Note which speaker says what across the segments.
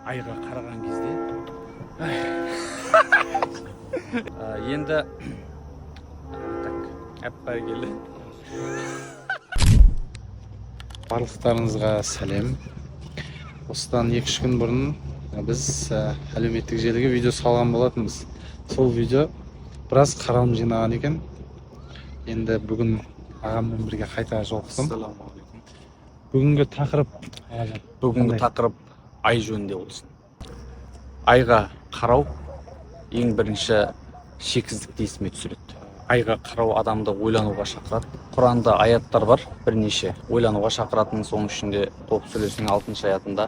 Speaker 1: Айға қараған кезде енді так, әп-бәрекелді.
Speaker 2: Барлықтарыңызға сәлем! Осыдан 2-3 күн бұрын біз әлеуметтік желіге видео салған болатынбыз. Сол видео біраз қаралым жинаған екен. Енді бүгін ағаммен бірге қайта жолықтым.
Speaker 1: Ассалаумағалейкум!
Speaker 2: Бүгінгі тақырып, ағажан?
Speaker 1: Бүгінгі
Speaker 2: Қандай?
Speaker 1: тақырып ай жөнінде болсын. Айға қарау ең бірінші шексіздікті есіме түсіреді. Айға қарау адамды ойлануға шақырады. Құранда аяттар бар бірнеше ойлануға шақыратын. Соның ішінде Топ сүресінің алтыншы аятында: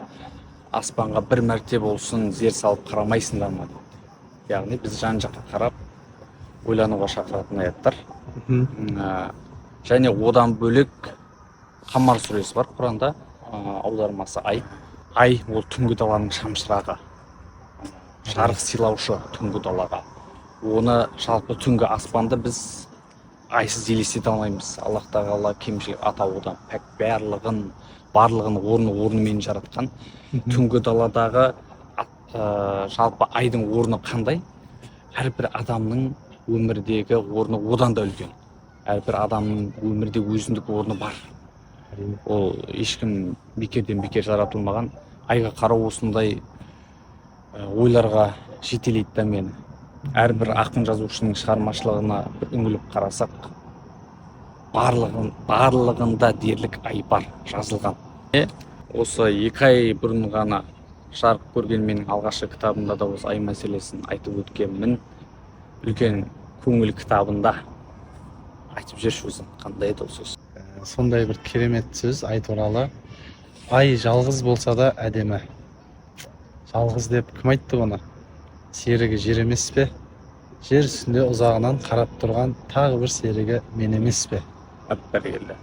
Speaker 1: «Аспанға бір мәрте болсын зер салып қарамайсыңдар ма?» – дейді. Яғни біз жан жаққа қарап ойлануға шақыратын аяттар. Және одан бөлек Қамар сүресі бар Құранда, аудармасы ай. Ай ол түнгі даланың шамшырағы, жарық сыйлаушы түнгі далаға. Оны, жалпы, түнгі аспанды біз айсыз елестете алмаймыз. Аллах Тағала кемшілік атаудан пәк, барлығын орны орнымен жаратқан. Түнгі даладағы жалпы айдың орны қандай, әрбір адамның өмірдегі орны одан да үлкен. Әрбір адамның өмірде өзіндік орны бар. Ол ешкім бекерден бекер жаратылмаған. Айға қарау осындай ойларға жетелейді да мені. Әрбір ақын жазушының шығармашылығына бір үңіліп қарасақ, барлығында дерлік ай бар жазылған. Осы 2 ай бұрын ғана жарық көрген менің алғашқы кітабымда да осы ай мәселесін айтып өткенмін. «Үлкен көңіл» кітабында. Айтып жіберші өзің, қандай еді ол сөз?
Speaker 2: Сондай бір керемет сөз ай туралы: «Ай жалғыз болса да әдемі. Жалғыз деп кім айтты бұны? Серігі жер емес пе? Жер үстінде ұзағынан қарап тұрған тағы бір серігі мен емес пе?»
Speaker 1: Әп-бәрекелді!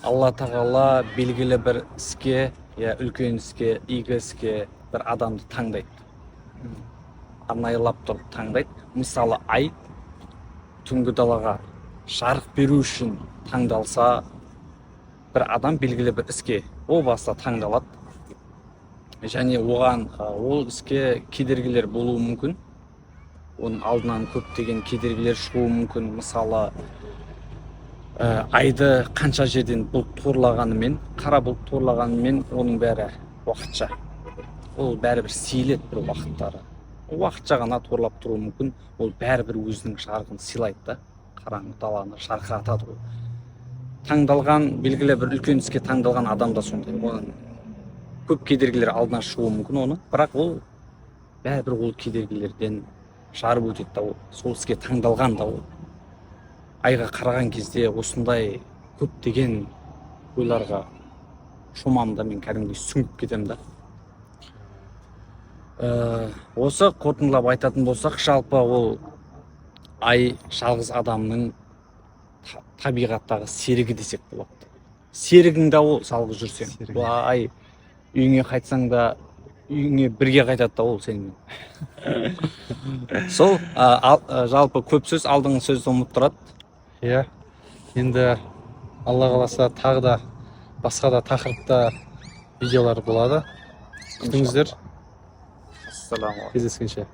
Speaker 1: Алла Тағала белгілі бір іске, я үлкен іске, игі іске бір адамды таңдайды, арнайылап тұрып таңдайды. Мысалы, ай түнгі далаға жарық беру үшін таңдалса, бір адам белгілі бір іске о баста таңдалады және оған ол іске кедергілер болуы мүмкін, оның алдынан көптеген кедергілер шығуы мүмкін. Мысалы, айды қанша жерден бұлт торлағанымен, қара бұлт торлағанымен, оның бәрі уақытша, ол бәрібір сейіледі бір уақыттары. Ол уақытша ғана торлап тұруы мүмкін, ол бәрібір өзінің жарығын сыйлайды да, қараңғы даланы жарқыратады. Ол таңдалған, белгілі бір үлкен іске таңдалған адам да сондай, оның көп кедергілер алдына шығуы мүмкін оны, бірақ ол бәрібір ол кедергілерден жарып өтеді да, ол сол іске таңдалған да. Ол айға қараған кезде осындай көптеген ойларға шомамын да, мен кәдімгідей сүңгіп кетемін да. Осы қорытындылап айтатын болсақ, жалпы ол ай жалғыз адамның табиғаттағы серігі десек болады. Серігің да ол, жалғыз жүрсең.
Speaker 2: Серігің.
Speaker 1: Былай үйіңе қайтсаң да, үйіңе бірге қайтады да ол сенімен. Сол жалпы көп сөз алдыңғы сөзді ұмыттырады.
Speaker 2: Иә, енді Алла қаласа, тағы да басқа да тақырыпта видеолар болады, күтіңіздер.
Speaker 1: Ассалаумағалейкум!
Speaker 2: Кездескенше!